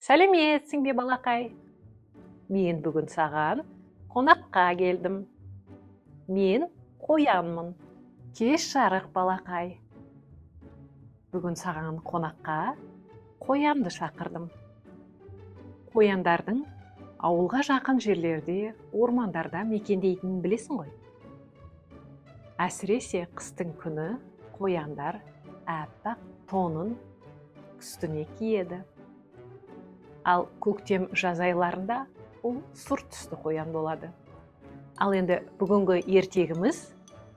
Сәлеметсің бе, балақай! Мен бүгін саған қонаққа келдім. Мен қоянмын. Кеш жарық, балақай! Бүгін саған қонаққа қоянды шақырдым. Қояндардың ауылға жақын жерлерде, ормандарда мекендейтінін білесің ғой. Әсіресе қыстың күні қояндар аппақ тонын үстіне киеді. Ал көктем, жаз айларында ол сұр түсті қоян болады. Ал енді бүгінгі ертегіміз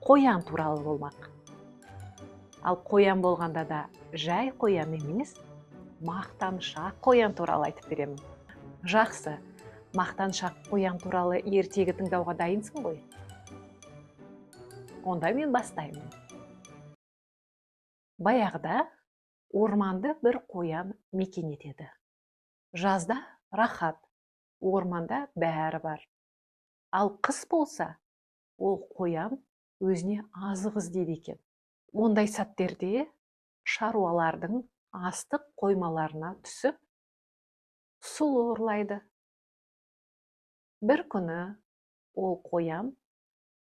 қоян туралы болмақ. Ал қоян болғанда да, жай қоян емес, мақтаншақ қоян туралы айтып беремін. Жақсы, мақтаншақ қоян туралы ертегі тыңдауға дайынсың ғой? Онда мен бастаймын. Баяғыда орманды бір қоян мекен етеді. Жазда рахат, орманда бәрі бар. Ал қыс болса, ол қоян өзіне азық іздейді екен. Ондай сәттерде шаруалардың астық қоймаларына түсіп, сұлы ұрлайды. Бір күні ол қоян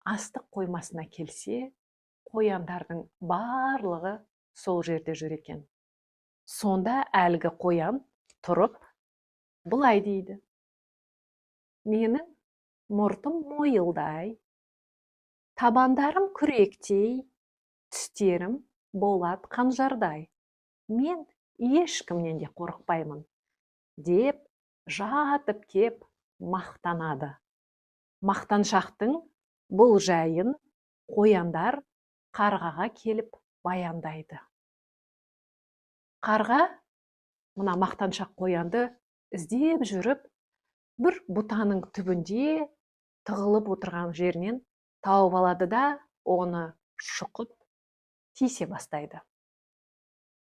астық қоймасына келсе, қояндардың барлығы сол жерде жүр екен. Сонда әлгі қоян тұрып, былай дейді: «Менің мұртым мойылдай, табандарым күректей, тістерім болат қанжардай. Мен ешкімнен де қорықпаймын», – деп жатып кеп мақтанады. Мақтаншақтың бұл жайын қояндар қарғаға келіп баяндайды. Қарға мына мақтаншақ қоянды іздеп жүріп, бір бұтаның түбінде тығылып отырған жерінен тауып алады да, оны шұқып, тиісе бастайды.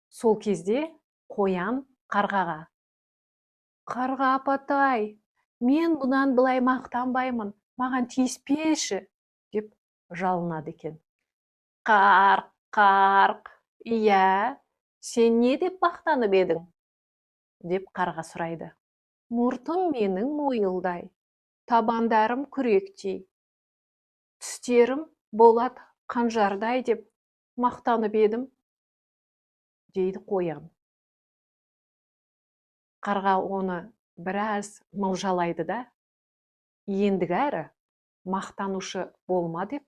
Сол кезде қоян қарғаға: «Қарға апатай, мен бұдан былай мақтанбаймын, маған тиіспеші», – деп жалынады екен. «Қарқ, қарқ, иә, сен не деп мақтанып едің?» – деп қарға сұрайды. «Мұртым менің мойылдай, табандарым күректей, тістерім болат қанжардай деп мақтанып едім», – дейді қоян. Қарға оны біраз мылжалайды да, ендігәрі мақтанушы болма деп,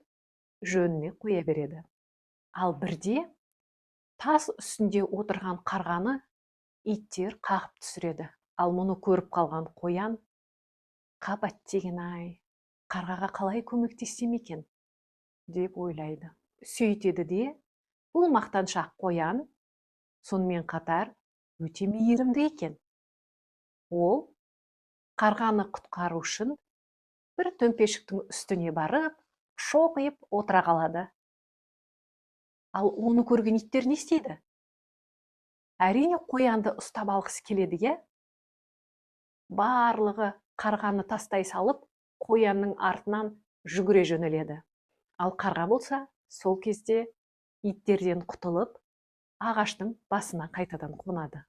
жөніне қоя береді. Ал бірде тас үстінде отырған қарғаны иттер қағып түсіреді. Ал мұны көріп қалған қоян: «Қап, әттеген-ай, қарғаға қалай көмектессем екен?» – деп ойлайды. Сөйтеді де, бұл мақтаншақ қоян сонымен қатар өте мейірімді екен. Ол қарғаны құтқару үшін бір төмпешіктің үстіне барып, шоқиып отыра қалады. Ал оны көрген иттер не істейді? Әрине, қоянды ұстап алғысы келеді, иә. Барлығы қарғаны тастай салып, қоянның артынан жүгіре жөнеледі. Ал қарға болса, сол кезде иттерден құтылып, ағаштың басына қайтадан қонады.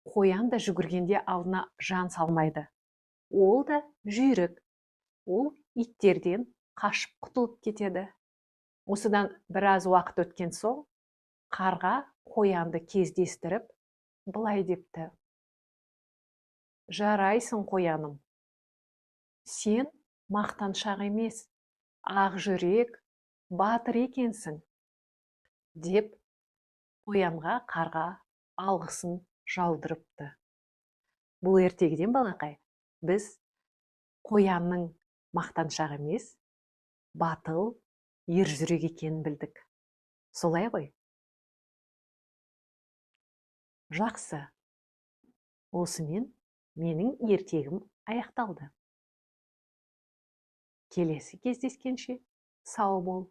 Қоян да жүгіргенде алдына жан салмайды, ол да жүйрік, ол иттерден қашып құтылып кетеді. Осыдан біраз уақыт өткен соң қарға қоянды кездестіріп, былай депті: «Жарайсың, қояным, сен мақтаншақ емес, ақ жүрек, батыр екенсің», – деп қоянға қарға алғысын жаудырыпты. Бұл ертегіден, балақай, біз қоянның мақтаншақ емес, батыл, ержүрек екенін білдік, солай ғой? Жақсы, осымен менің ертегім аяқталды. Келесі кездескенше сау бол!